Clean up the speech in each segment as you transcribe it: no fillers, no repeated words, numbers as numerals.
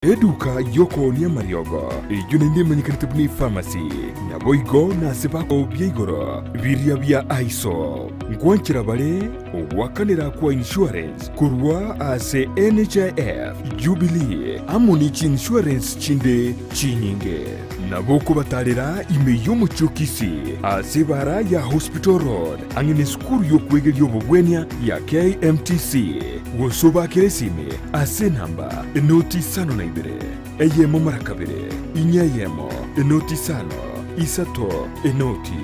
Eduka y'okoonia amariogo, eyio naende emanyekanete buna efamasi, naboigo nase bakobia igoro biria bia ISO. Nkwanchera bare ogoakanera kwa insurance korwa ase NHIF, Jubilee amo ne chiinsurance chinde chinyinge. Nabo okobatarera ime y'omochie o Kisii ase ebara ya Hospital Road ang'e nesukuru y'okwegeria obobwenia ya KMTC, gose obakere esimi ase enamba enoti isano na ibere, eyemo mara kabere, inya eyemo, enoti isano, isato, enoti,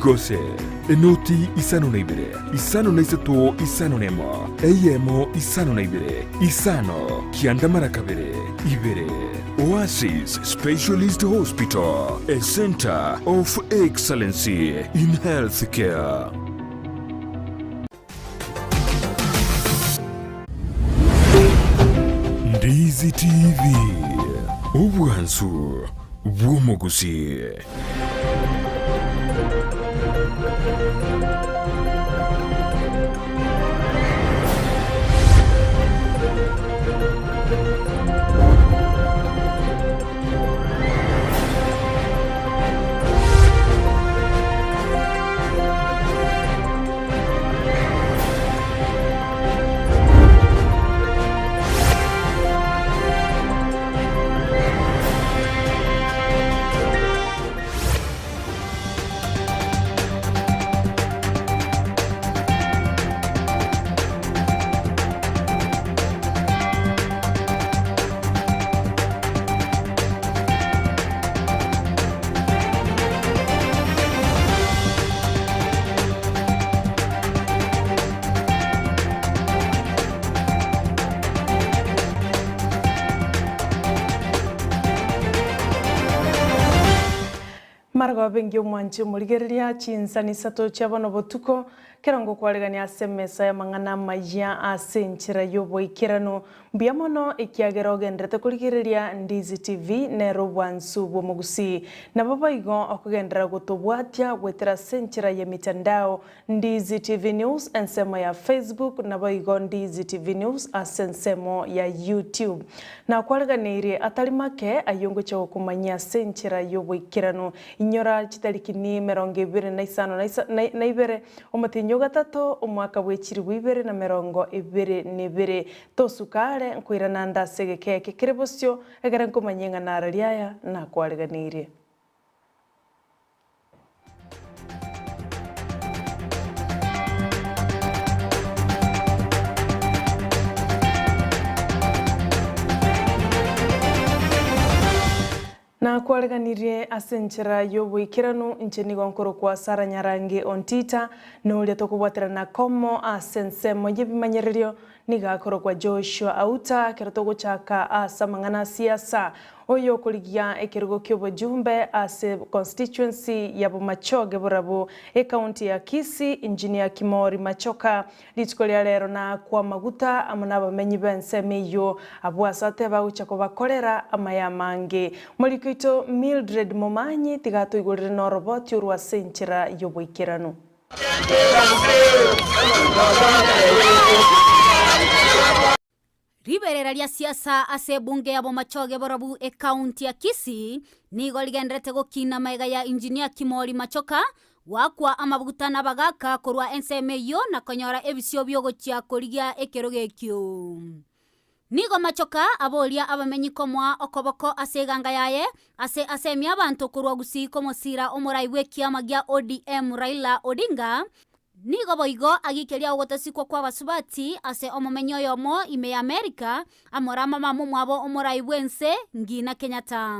gose enoti isano na ibere, isano na isato, isano nemo, eyemo, isano na ibere, isano, kianda mara kabere, ibere. Oasis Specialist Hospital, a centre of excellency in healthcare. Ndizi TV, obwansu bw'omogusii. Marogoba engiya omwanche omorigereria chinsani isato chia bono botuko, kera ngokwaregania ase emesa y'amang'ana amayia ase enchera y'oboikeranu. Mbuya mono ekiagera ogenderete korigereria Ndizi TV nere obwansu bw'omogusii. Nabo boigo okogenderera gotobwatia goetera ase enchera y'emitandao Ndizi TV News ensemo ya Facebook naboigo Ndizi TV News ase ensemo ya YouTube. Nakwareganeirie atari make ayio ngochia gokomanyia ase enchera y'oboikeranu. Inyora chitariki ni 25 na ibere omotienyi o gatato omwaka bwe chilifu ibere na 22. Tosuka are nkoirana nde ase egeka eke kere bosio ekere nkomanyia ng'a nararia aya nakwareganeirie. Nakwareganirie ase enchera y'oboikeranu, inche nigo nkorokwa Sara Nyarangi Ontita, na oria tokobwaterana komo ase ensemo y'ebimanyererio nigo akorokwa Joshua Auta, ekero togochaka ase amang'ana a siasa. Oyo okorigia ekerogo ki'obojumbe ase constituency ya Bomachoge Borabu, ecounty ya Kisii, Engineer Kimori Machoka, rituko ria rero naakwa amaguta amo nabamenyi b'ensemo eyio, abwo ase ateba agochia kobakorera amaya amange. Moriko oito Mildred Momanyi tiga atoigorere noroboti orwo ase enchera y'oboikeranu. Riberera ria siasa ase ebunge ya Bomachoge Borabu ecounty ya Kisii nigo rigenderete gokina magega ya Engineer Kimori Machoka goakwa amabuta nabagaka korwa ensemo eyio na konyora ebisio biogochia korigia ekerogo ekio. Nigo Machoka aboria abamenyi komoa okoboko ase eganga yaye ase asemia abanto korwa Gusii komosira omorai bw'ekiama gia ODM Raila Odinga. Nigo boigo agikeria ogotosikwa kw'abasubati ase omomenyi oyomo ime ya Amerika, amore amamama omwabo omorai bw'ense, Ngina Kenyatta.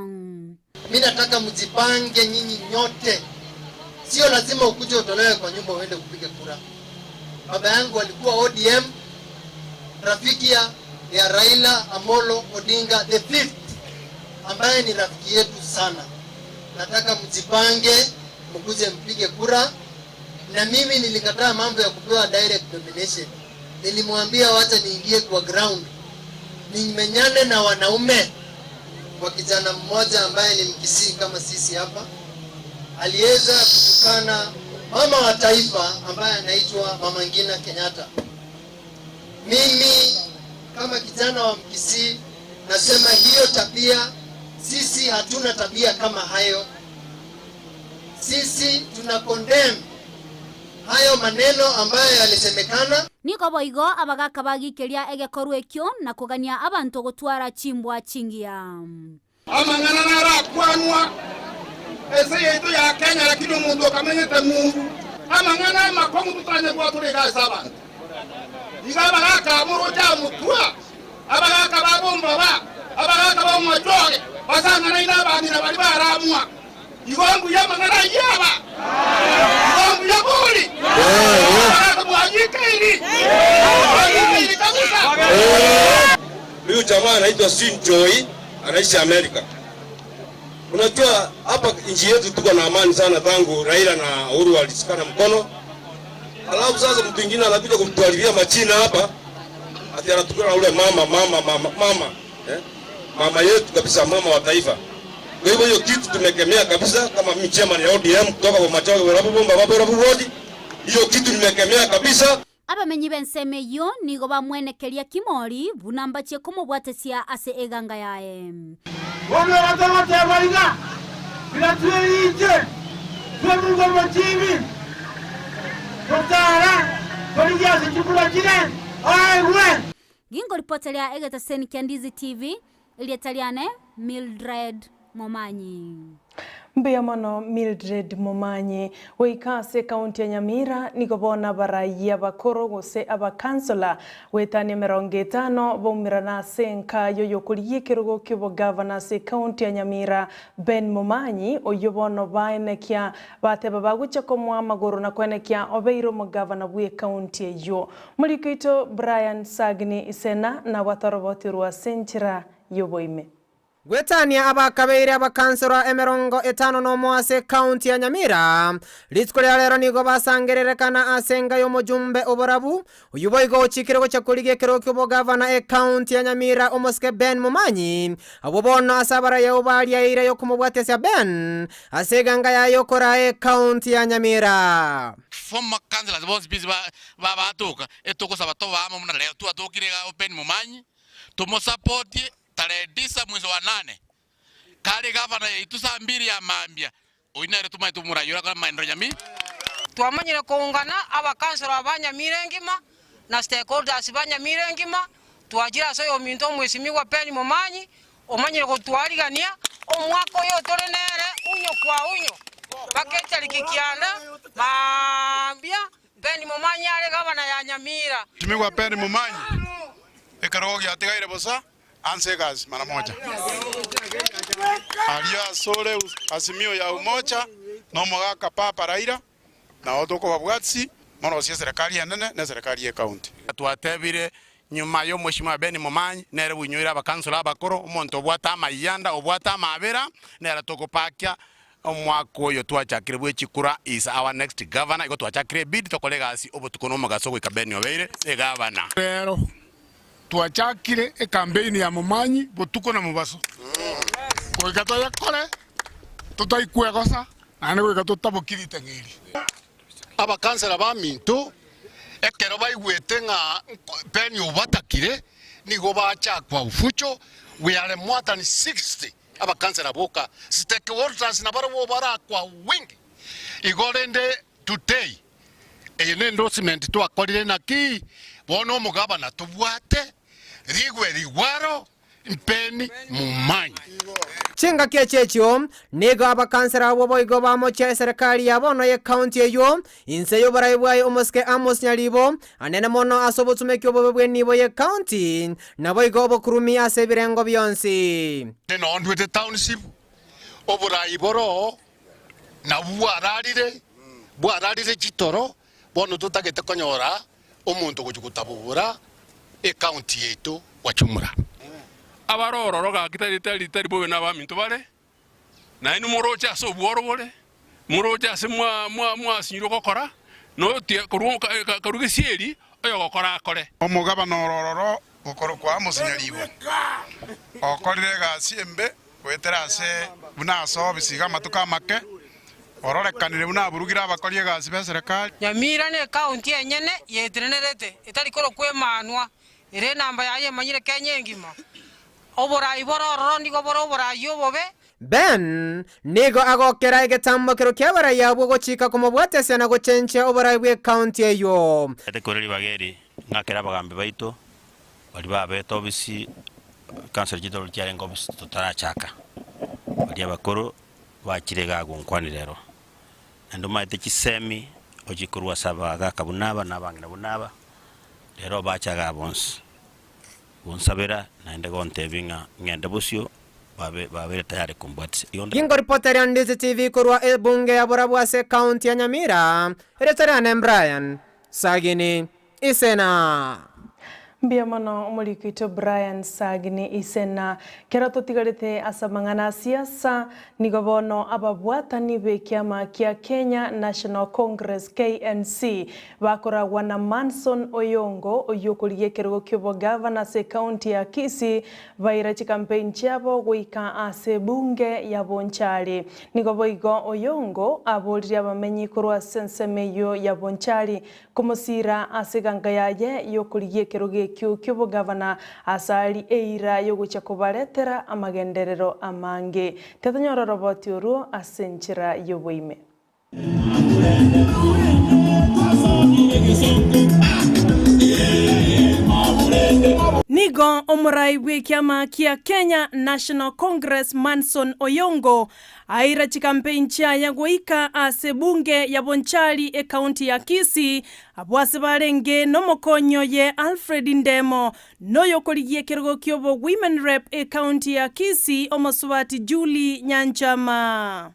Mi nataka mjipange nyinyi nyote, sio lazima ukuje utolewe kwa nyumba uende kupige kura. Baba yangu alikuwa ODM, rafiki ya ya Raila Amolo Odinga the fifth, ambaye ni rafiki yetu sana. Nataka mjipange mkuje mpige kura na mimi nilikataa mambo ya kupewa direct nomination. Nilimwambia wacha niingie kwa ground nimenyane na wanaume. Kwa kijana mmoja ambaye ni Mkisii kama sisi hapa, aliweza kutukana mama wa taifa ambaye anaitwa Mama Ngina Kenyatta. Mimi kama kijana wa Mkisii nasema hiyo tabia Kuwaambia sisi hatuna tabia kama hayo. Sisi tuna condemn hayo maneno ambayo yalisemekana. Nigo boigo abagaaka bagikeria egekorwa ekio na kogania abanto gotwara chimbwa chingiya. Amang'ana narakwanwa ense yaito ya Kenya lakini omonto okamenyete ng'umbu. Amang'ana amakong'u totanye gwatora iga ase abanto. Iga abagaka aboroche amotwa, abagaka ba bombaba, abagaka ba omochoge, basang'anaine abang'ina baria baramwa. Igo mbuya amang'ana ayio aba? Igo mbuya bori? Abagaka mwanyikeiri? Mwanyikeiri kabisa? Huyu jamaa anaitwa Sin Joy, anaishi Amerika. Unajua hapa nchi yetu tuko na amani sana tangu Raila na Uhuru walishikana mkono. Alafu sasa mtu mwingine anakuja kumtuharibia majina hapa. Ati anatukana ule mama mama mama mama. Eh? Mama yetu kabisa, mama wa taifa. Kwa hivyo hiyo kitu tumekemea kabisa kama mimi chairman ya ODM kutoka kwa Machoge Werabu Bomba Baba Werabu Ward. Hiyo kitu nimekemea kabisa. Abamenyi b'ensemo eyio nigo bamwenekeria Kimori buna mbachie komobwatesia ase eganga yaye. Bono abanto bagoteba iga, Tiga twerinche, twemurwe omochibi, totara, torigie ase chikura chire, oegwe. Gingoripoteria egetaseni kia Ndizi TV, erieta riane Mildred Momanyi. Mbuya mono Mildred Momanyi. Goika ase ekaunti ya Nyamira nigo bono abarai abakoro gose abakansola goetania emerongo etano baumerana ase enka y'oyokorigia ekerogo ki'obogavana ase ekaunti ya Nyamira Ben Momanyi oyio bono baenekia bateba bagochia komoa amagoro na koenekia obeire omogavana bw'ekaunti eyio. Moriko oito Brian Sagini Isena nabwate oroboti orwo ase enchera y'oboime. Gwetania abakabeire abakansorwa emerongo etano nomo ase ekaunti ya Nyamira, rituko ria rero nigo basangererekana ase enka y'omojumbe oborabu, oyio boigo ochikire gochia korigia ekerogo ki'obogavana ekaunti ya Nyamira omosike Ben Momanyi, abwo bono ase abarayau baria eira y'okomobwatesia Ben ase eganga yaye okoraa ekaunti ya Nyamira. Former councillors bonsi pi ba batoka, etogosaba tobe amo buna rero twatokire iga Ben Momanyi, tomosapotie Tarehe tisa mwezi wa nane, kare gavana yaito saa mbiri ya mambia, oyio nere tomaete omorai oria akore amaenderero nyamira. Twamanyire koungana abakansoro ba Nyamira engima na stakeholders ba Nyamira engima, twachire ase oyominto omwesimigwa Ben Momanyi, omanyire gotwarigania omwaka oyo tore nere unyo kwa unyo mpaka etariki kianda mambia Ben Momanyi are gavana ya Nyamira. Mwesimigwa Ben Momanyi, ekerogo giatigaire bosa. Ansa egasi mara moja. Aria asore Azimio ya Umoja na omogaka Papa Raila, nao tokobabwatisi morosie eserekari enene na eserekari ye county. Twatebire nyuma y'omweshimiwa Ben Momanyi nere bwinyoire abakansoro abakoro, omonto obwate amayianda, obwate amabera, nere togopakia omwaka oyo twachakire bwe chikura is our next governor, igo twachakire ebidi tokore egasi obotuko na omogaso goika Ben obeire egavana. Rero Twachakire ekampeini ya Momanyi botuko na mobaso, goika toyekore totaikwegosa naende goika totabokie ritang'a eri. Abakansela baminto ekero baigwete ng'a Ben obatakire, nigo bachakwa ufucho, we are more than 60 abakansela boka, stakeholders nabarabwo barakwa wingi. Igo rende today Eye nendorsement twakorire naki bono omogabana tobwate rigwe rigwaro mpeni momanyi. Chingaki echi echio nigo abakansera abwo boigo bamochia eserekari ya bono y'ecounty eyio inse y'oborai bwaye omosike Amos Nyaribo anene mono ase obotumeki obobe bw'enibo y'ecounty naboigo obokurumi ase ebirengo bionsi. Noo ndwete township oborai boroo Nabwo bwararire, bwararire chitoro, bono totagete konyora omonto ogochia gotabobora ecounty yaito gwachumura. Abare ororo gaki tari tari tari bobe nabaminto bare, nainwe moroche ase obworo bore, moroche ase mwa mwa mwasinyirwe gokora, notia korwa korwa gesieri oyogokora akore. Omogabana ore ororo okorokwa Amos Nyaribo, okorire egasi embe Goetera ase buna ase obisi iga amatuko amake, ororekanire buna aburugire abakori egasi b'eserekari. Nyamira ne county enyene yetenenerete etari korokwa Emanwa, ere enamba yaye emanyire Kenya engima. Oborai bore ororo nigo bore oborai obobe. Ben nigo agokera egetambokero ki'abarai abwo gochika komobwatesia na gochenchia oborai bw'ekaunti eyio. Ete kore ribaga eri ng'akere abagambi baito baria babete obisi, council chiaito chiarenge obisi totarachaka, baria abakoro bachire igaa gonkwanera ero. Naende omanyete chisemi ochikorwa ase abagaka buna aba na abang'ina buna aba, rero obache igaa bonsi. Gonsabera, naende gontebia ng'a ng'ende bosio, babe babeire tayari kombwatisia. Igo nda. Ginkoripotera Ndizi TV korwa ebunge ya Borabu ase ekaunti ya Nyamira, erieta riane Brian Sagini Isena. Mbuya mono omoriki oito Brian Sagini Isena. Kero totigarete ase amang'ana a siasa, nigo bono ababwatani b'ekiama kia Kenya National Congress, KNC, Bakoragwa na Manson Oyongo, oyio okorigia ekerogo ki'obogavana ase ekaunti ya Kisii, baira chikampeini chiabo goika ase ebunge ya Bonchari. Nigo boigo Oyongo aboririe abamenyi korwa ase ensemo eyio ya Bonchari komosira ase eganga yaye y'okorigia ekerogo ekio ki'obogavana ase ari eira y'ogochia kobaretera amagenderero amange. Tetonyora oroboti orwo ase enchera y'oboime. Nigo omorai bw'ekiama kia Kenya National Congress Manson Oyongo aira chikampein chiaye goika ase ebunge ya Bonchari ekaunti ya Kisii abwo ase barenge nomokonyi oye Alfred Ndemo noyokorigia ekerogo ki'obo Women Rep ekaunti ya Kisii omosubati Julie Nyanchama.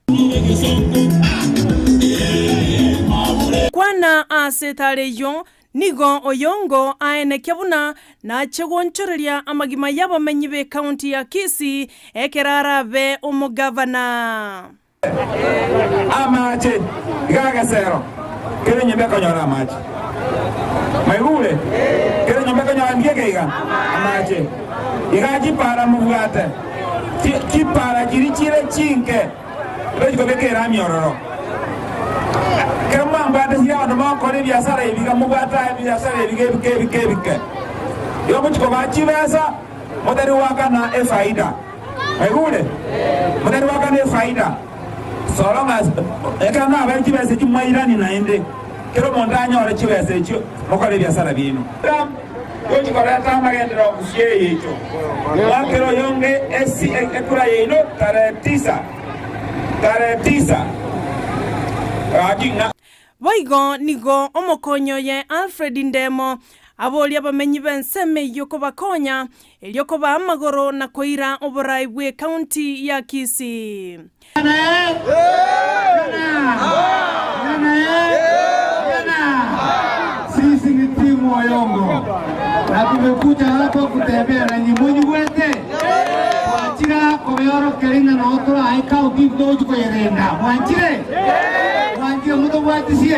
Kwana ase etara eyio, nigo Oyongo aenekia buna nache gwonchoreria amagima y'abamenyi b'ekaunti ya Kisii ekero arabe omogavana. Amache, iga agesero, kera enyomba ekonyora amache. Mwaigure? Kera enyomba ekonyora nki eke iga? Amache. Iga chipara mobwate, chi- chipara chiria chire chinke, ebe chikobeka erami ororo. Ekero mwambwate chiria abanto mogokora ebiasara ebi iga mobwate aye ebiasara ebi iga ebike ebike ebike. Igo ngochia kobaa chibesa, motari goakana efaida. Mwaigure? Motari goakana efaida. So long as ekero nabae chibesa echio mwairanie naende, kera omonto anyore chibesa echio mokore ebiasara biaino. Gochi koreta amagenderero gusii eye echo. Mwakere oyonge esi ekura yaino tarehe tisa, tarehe tisa. Gaki ng'a. Boigo nigo omokonyi oye Alfred Ndemo aboria abamenyi b'ensemo eyio kobakonya erio kobaa amagoro na koira oborai bw'ecounty ya Kisii. Sisi ni timu Oyongo na tumekuja hapa kutembea na nyinyi monyigwete twachira kobeorokeria ng'a noo torae county ntochi koyerenda mwanchire mwanchire motobwatisie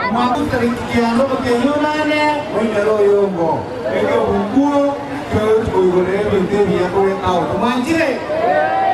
Omwaka o tariki kianda omotienyi onane, oimere Oyongo, ekebukuo ki'ogochia koigorera ebinto ebiya korwa ekaunti. Mwanchire?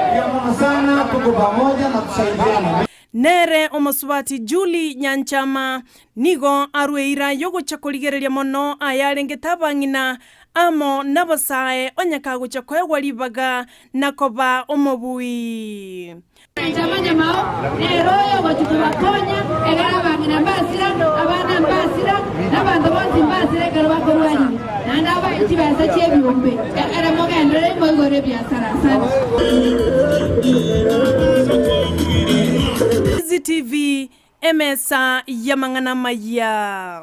Mbuya mono sana, tuko pamoja na tusaidiane. Nere omosubati Julie Nyanchama nigo arwe eira y'ogochia korigereria mono ayarengete abang'ina amo nabasae onye kagochia koegwa ribaga na koba omobui. Amanyamao nere oyo ogochia kobakonya, egere abang'ina mbasira, abana mbasira, na abanto bonsi mbasira ekero bakorwania, naende abae chibesa chi'ebiombe, ekero mogenderere moigore ebiasara. Asante. CCTV, Emesa y'amang'ana amayia.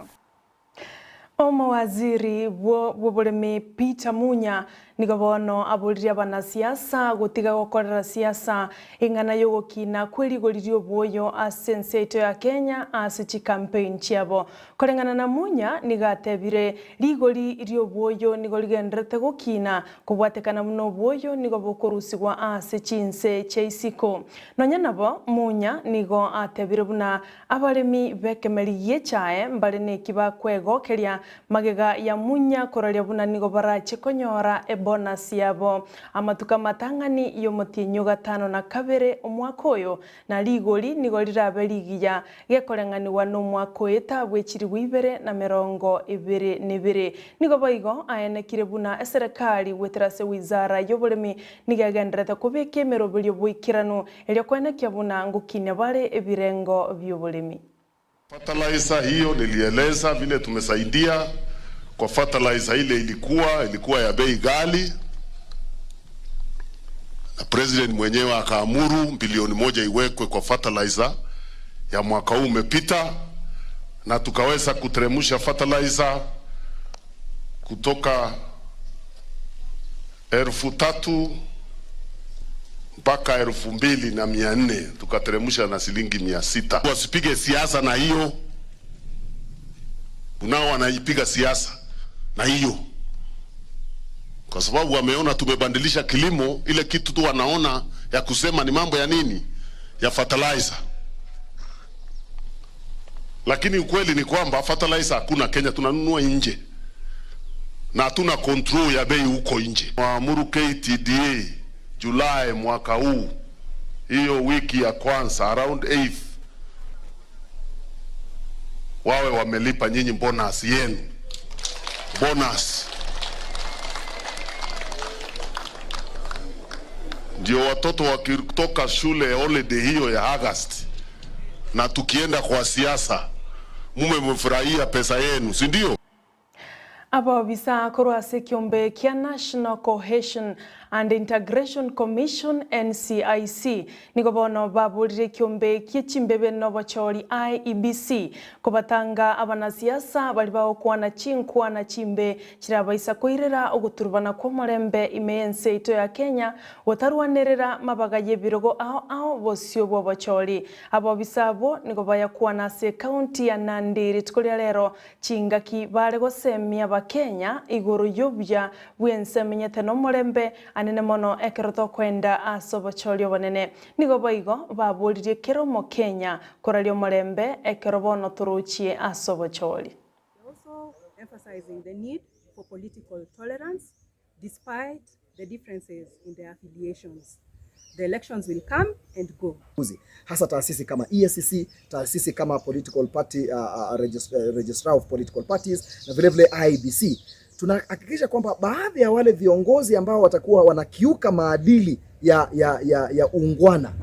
Omowaziri bw'oboremi Peter Munya nigo bono aboririe abanasiasa gotiga gokorera siasa ing'ana y'ogokina kw'erigori ri'obwoyo ase ense yaito ya Kenya ase chikampein chiabo. Koreng'ana na Munya nigo atebire rigori ri'obwoyo nigo rigendererete gokina kobwatekana buna obwoyo nigo bokorusigwa ase chinse chia isiko. Nonya nabo Munya nigo atebire buna Abaremi b'ekemeri gi'echae mbare neki bakwegokeria magega ya munya koraria buna nigo barache konyora ebono. ebonus yabo amatuko amatang'ani y'omotienyi o gatano na kabere omwaka oyo na rigori nigo rirabe rigiya gekoreng'anigwa n'omwaka oyo etabu echiribu 222. Nigo boigo aenekire buna eserekari goetera ase wizara y'oboremi nigo egenderete kobeka emeroberio boikeranu erio koenekia buna ngokinia bare ebirengo bi'oboremi. Fertilizer hiyo nilieleza vile tumesaidia kwa fertilizer ile ilikuwa ya bei ghali, na president mwenyewe akaamuru bilioni 1 iwekwe kwa fertilizer ya mwaka huu umepita, na tukaweza kuteremsha fertilizer kutoka 3,000 mpaka 2,400, tukateremsha na shilingi 600. Wasipige siasa na hiyo, kunao wanaipiga siasa na hiyo, kwa sababu wameona tumebadilisha kilimo. Ile kitu tu wanaona ya kusema ni mambo ya nini, ya fertilizer. Lakini ukweli ni kwamba fertilizer hakuna Kenya, tunanunua nje na hatuna control ya bei huko nje. Waamuru KTDA Julai mwaka huu, hiyo wiki ya kwanza around 8th, wawe wamelipa nyinyi bonus yenu, bonus ndio watoto wakitoka shule holiday hiyo ya August, na tukienda kwa siasa mume mfurahia pesa yenu, si ndio? Abobisa korwa ase ekiombe kia National Cohesion and Integration Commission NCIC nigo bono baburire ekiombe kie chimbebe nobochori IEBC kobatanga abanasiasa bari bagokwana chinkwana chimbe chirabaisa koirera ogoturubana kwa omorembe ime y'ense yaito ya Kenya gotarwanerera mabaga y'ebirogo ao ao bosio bwa obochori. Abobisa abo nigo bayakwana ase ekaunti ya Nandi rituko ria rero chingaki bare gosemia abakenya igoro y'obuya bw'ense emenyete n'omorembe anene mono ekero tokwenda ase obochori obonene. Nigo boigo baboririe kero omokenya koraria omorembe ekero bono torochie ase obochori. Also emphasizing the need for political tolerance despite the differences in their affiliations. The elections will come and go. Hasa taasisi kama EACC, taasisi kama political party, Registrar of Political Parties na vile vile IEBC. Tunahakikisha kwamba baadhi ya wale viongozi ambao watakuwa wanakiuka maadili ya uungwana,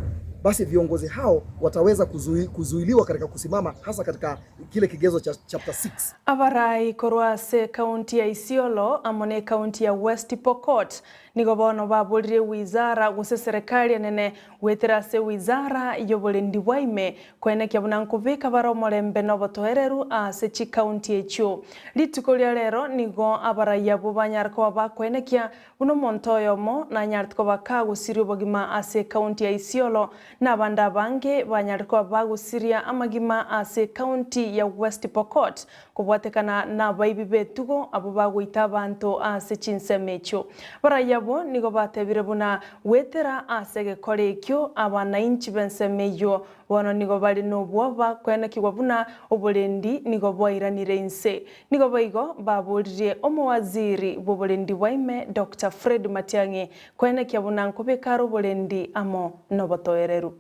basi viongozi hao wataweza kuzuiliwa katika kusimama hasa katika kile kigezo cha chapter 6. Abarai korwa ase kaunti ya Isiolo amo na ekaunti ya West Pokot nigo bono baborire wizara gose serikali enene gwetera ase wizara y'oborendi bwa ime kwenekia buna nkobeka bare omorembe na obotoereru ase chikaunti echio. Rituko ria rero nigo abarai abwo banyare koba bakwenekia buna omonto oyomo nanyarete koba kagosiria obogima ase ekaunti ya Isiolo na abande abange banyare koba bagosiria amagima ase ekaunti ya West Pokot kobwatekana na abaibi betugo abo bagoita abanto ase chinsemo echio. Barai abo nigo batebire buna gwetera ase egekora ekio abanainchi b'ensemo eyio bono nigo bari n'obwoba kwenekigwa buna oborendi nigo bwairanire inse. Nigo boigo baboririe omowaziri bw'oborendi bwa ime Dr. Fred Matiang'i kwenekia buna nkobeka are oborendi amo n'obotoereru.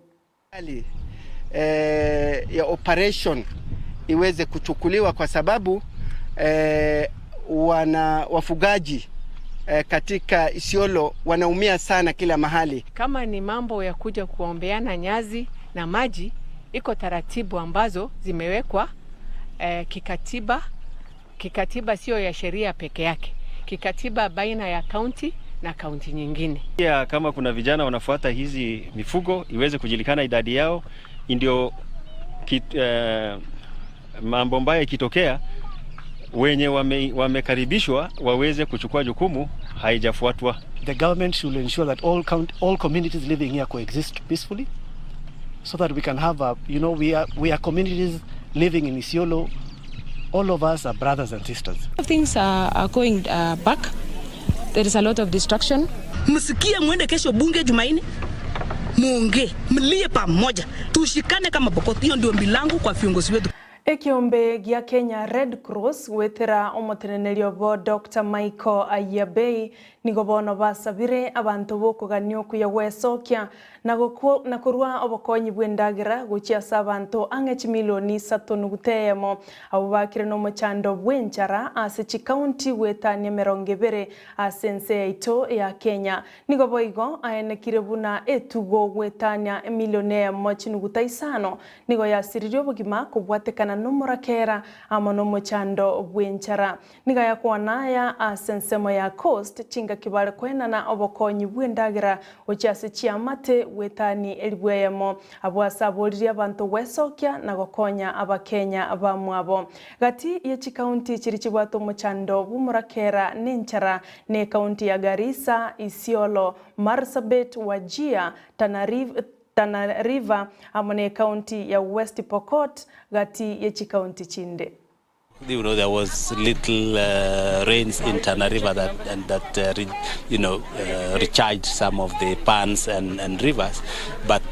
Ya operation iweze kuchukuliwa kwa sababu wana wafugaji katika Isiolo wanaumia sana kila mahali. Kama ni mambo ya kuja kuombeana nyazi na maji, iko taratibu ambazo zimewekwa kikatiba. Kikatiba sio ya sheria peke yake, kikatiba baina ya kaunti na kaunti nyingine. Pia kama kuna vijana wanafuata hizi mifugo iweze kujulikana idadi yao, ndio mambo mbaya ikitokea wenye wamekaribishwa waweze kuchukua jukumu, haijafuatwa. The government should ensure that all communities living here coexist peacefully so that we can have a, you know, we are communities living in Isiolo. All of us are brothers and sisters. Things are going back. There is a lot of destruction. Msikie mwende kesho bunge Jumanne, muongee, mlie pamoja, tushikane kama Pokot. Hiyo ndio milango kwa viongozi wetu. Ekeombe gia Kenya Red Cross goetera omoteneneri obo Doctor Michael Ayiabei nigo bono basabire abanto b'okogania okuya gwesokia na na korua obokonyi bw'endagera gochia ase abanto ang'e chimilioni isato nuguta eyemo abwo bakire nomochando bw'enchara ase chikaunti goetania emerongo ebere ase ense yaito ya Kenya. Nigo boigo aenekire buna etugo goetania emilioni eyemo chinuguta isano Nigo yasiririe obogima kobwatekana nomorakera amo nomochando bw'enchara. Nigo ayakwana aya ase ensemo ya Coast chingaki bare koenana obokonyi bw'endagera gochia ase chiamate goetani elibu eyemo. Abwo ase aboririe abanto gwesokia na gokonya abakenya bamwabo. Gati ye chikaunti chiria chibwate omochando bw'omorakera nenchara ne ekaunti ya Garissa, Isiolo, Marsabit, Wajir, Tana Tana River amo ne ekaunti ya West Pokot gati ye chikaunti chinde. You know, there was little rains in Tana River that, and that re, you know, recharged some of the pans and, and rivers, but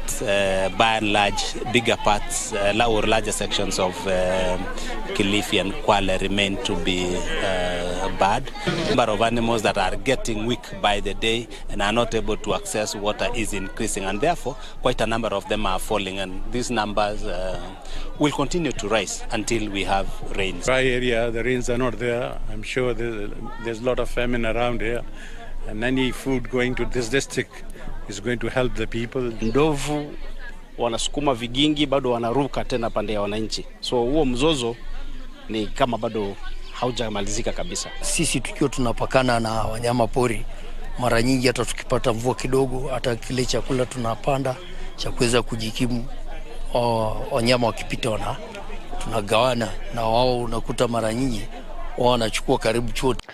by and large, bigger parts or larger sections of Kilifi and Kwale remain to be bad. Number of animals that are getting weak by the day and are not able to access water is increasing, and therefore quite a number of them are falling, and these numbers will continue to rise until we have rains. Dry area, the rains are not there. I'm sure there's, there's a lot of famine around here, and any food going to this district is going to help the people. Ndovu wanasukuma vigingi bado wanaruka tena pande ya wananchi, so huo mzozo ni kama bado haujamalizika kabisa. Sisi tukiwa tunapakana na wanyama pori, mara nyingi hata tukipata mvua kidogo, hata kile chakula tunapanda cha kuweza kujikimu, wanyama wakipita wana tunagawana na wao, unakuta mara nyingi wao wanachukua karibu chote.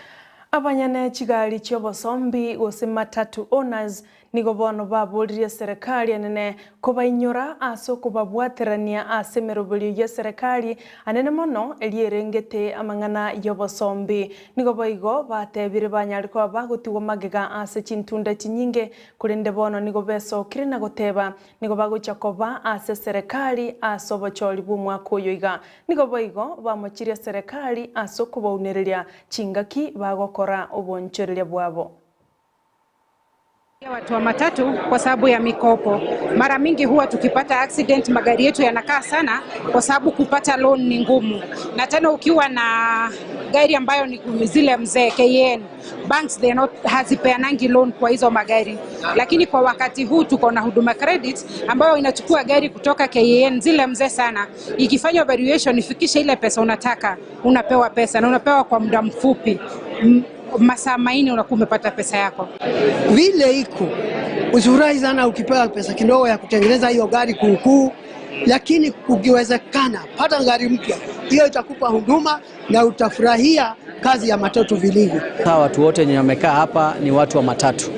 Abanyene chigari chi'obosombi gose matatu owners nigo bono baboririe serikali enene kobainyora ase okobabwaterania ase emeroberio ya serikali anene mono eria erengete amang'ana y'obosombi. Nigo boigo batebire banyare koba bagotigwa magega ase chintunda chinyinge korende bono nigo besokire na goteba nigo bagochia koba ase serikali ase obochori bwa omwaka oyo iga. Nigo boigo bamochirie serikali ase okobaunereria chingaki bagokora obonchoreria bwabo. Watu wa matatu kwa sababu ya mikopo. Mara mingi huwa tukipata accident magari yetu yanakaa sana kwa sababu kupata loan ni ngumu, na tena ukiwa na gari ambayo ni zile mzee KN banks they are not hazipeanangi loan kwa hizo magari, lakini kwa wakati huu tuko na huduma credit ambayo inachukua gari kutoka KN zile mzee sana, ikifanywa valuation ifikishe ile pesa unataka, unapewa pesa na unapewa kwa muda mfupi, masaa 4 unakuwa umepata pesa yako. Vile iko usifurahi sana ukipewa pesa kidogo ya kutengeneza hiyo gari kuukuu, lakini ukiwezekana pata gari mpya, hiyo itakupa huduma na utafurahia kazi ya matatu vilivyo. Hawa watu wote wenye wamekaa hapa ni watu wa matatu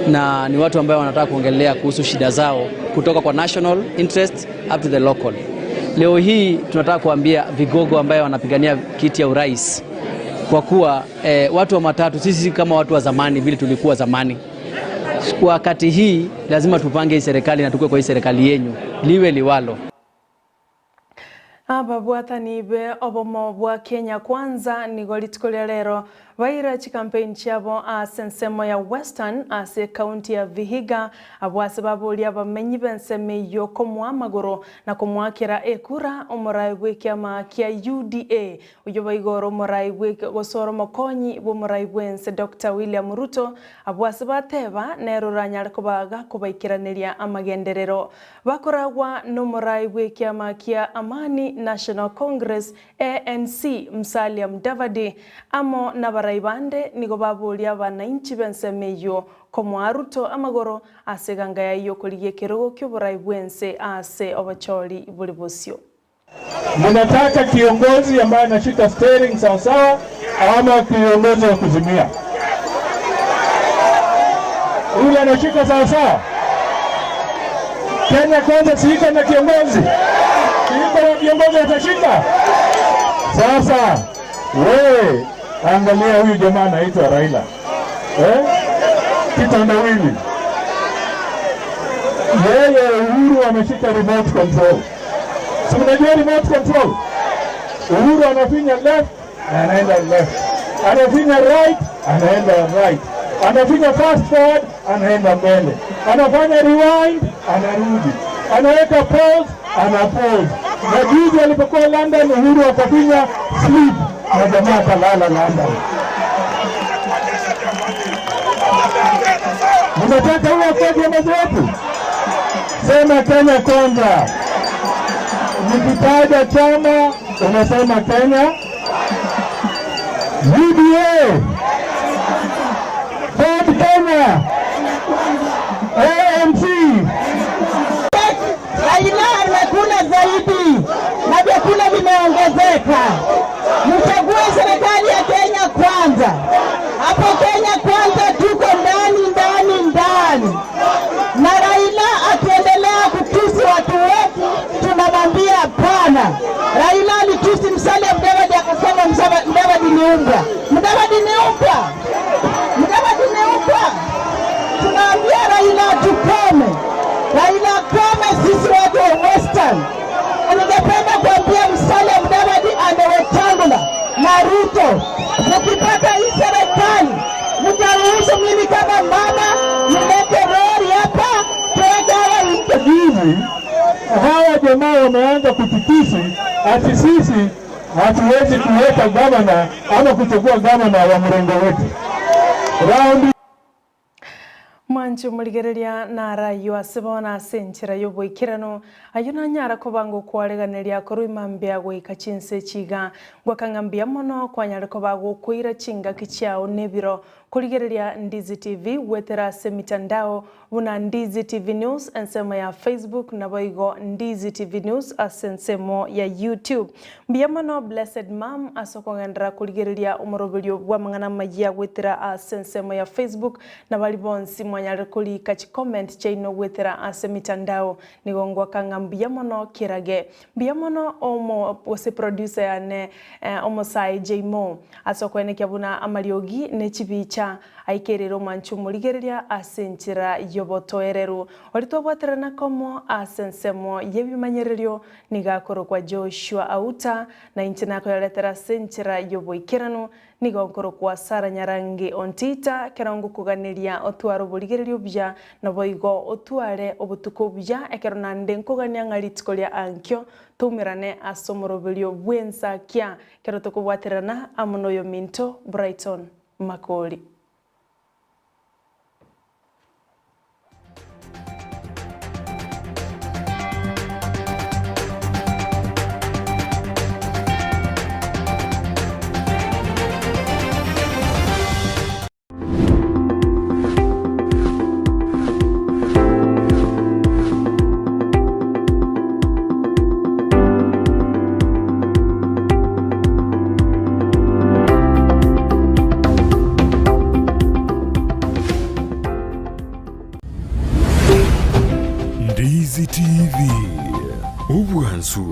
na ni watu ambao wanataka kuongelea kuhusu shida zao kutoka kwa national interest up to the local. Leo hii tunataka kuambia vigogo ambayo wanapigania kiti ya urais, kwa kuwa watu wa matatu sisi kama watu wa zamani vile tulikuwa zamani, kwa wakati hii lazima tupange hii serikali na tukue kwa hii serikali yenyu liwe liwalo. Ababwatani be obomo bwa Kenya Kwanza nigo rituko ria rero baira chikampeni chiabo ase ensemo ya Western ase ekaunti ya Vihiga abwo ase baboria abamenyi b'ensemo eyio komoa amagoro na komoakera ekura omorai bwa ekiama kia UDA oyio boigo ore omorai bwa gose ore omokonyi bwa omorai bwa ense Dr William Ruto abwo ase bateba nere oranyare koba gakobaikeraneria amagenderero. Bakoragwa nomorai bw'ekiama kia Amani National Congress, ANC, Musalia Mudavadi, amo nabarai bande nigo baboria abanainchi b'ensemo eyio komoa Ruto amagoro ase eganga yaye y'okorigia ekerogo ki'oborai bw'ense ase obochori bore bosio. Mnataka kiongozi ambaye anashika steering sawa sawa ama kiongozi wa kuzimia? Yule anashika sawa sawa. Kenya Kwanza si iko na kiongozi, si iko na viongozi watashika. Sasa wewe angalia huyu jamaa anaitwa Raila, kitandawili. Yeye Uhuru ameshika remote control. Si mnajua remote control? Uhuru anafinya left, anaenda left, anafinya right, anaenda right, anafinya fast forward, anaenda mbele, anafanya rewind, anarudi, anaweka pause, ana pause. Na juzi alipokuwa London, Uhuru akafinya sleep na jamaa akalala London. Mnataka huyo akuwe kiongozi wetu? Sema Kenya kwanza. Nikitaja chama unasema Kenya. UDA, Ford Kenya, ANC. Raila amekula zaidi na vyakula vimeongezeka. Mchague serikali ya Kenya kwanza. Hapo Kenya kwanza tuko ndani ndani ndani, na Raila akiendelea kutusi watu wetu tunamwambia hapana. Raila alitusi Musalia Mudavadi akasema Mudavadi ni umbwa. Mudavadi ni umbwa, Mudavadi ni umbwa. Tunaambia Raila tukome, Raila kome, sisi watu wa Western. Ningependa kuambia Musalia Mudavadi and Wetangula na Ruto, mkipata hii serikali mtaruhusu mimi kama mama nilete lori hapa tuweke hawa Juzi hawa jamaa wameanza kututusi ati sisi hatuwezi kuweka gavana ama kuchagua gavana wa mrengo wetu. Raundi Mwanchi omorigereria narayo ase bono ase enchera ya oboikeranu aywo nanyara kobanga okwareganeria korwa imambia goika chinse chiga ngwakang'a mbuya mono kwanyare koba gokoira chingaki chiao na ebiro korigereria Ndizi TV gwetera ase emitandao buna Ndizi TV News ensemo ya Facebook nabo igo Ndizi TV News ase ensemo ya YouTube. Mbuya mono Blessed Mum ase okogenderera korigereria omoroberio bw'amang'ana amayia goetera ase ensemo ya Facebook na baria bonsi mwanyarire korika chicomment chiaino goetera ase emitandao nigo ngoaka ng'a mbuya mono kerage. Mbuya mono omo gose producer yane omosae Jaymo ase okoenekia buna amariogi ne chibicha Aikerere omwancho omorigereria ase enchera y'obotoereru. Oria twabwaterana komo ase ensemo y'ebimanyererio nigo akorokwa Joshua Auta, na inche nakoyaretera ase enchera y'oboikeranu, nigo nkorokwa Sarah Nyarangi Ontita, ekero ngokoganeria otware oborigereria obuya, naboigo otware obotuko obuya, ekero naende nkogania ng'a rituko ria ankio toumerane ase omoroberio bw'ensakia, ekero tokobwaterana amo noyominto Brighton. Makori. Ndizi TV, obwansu.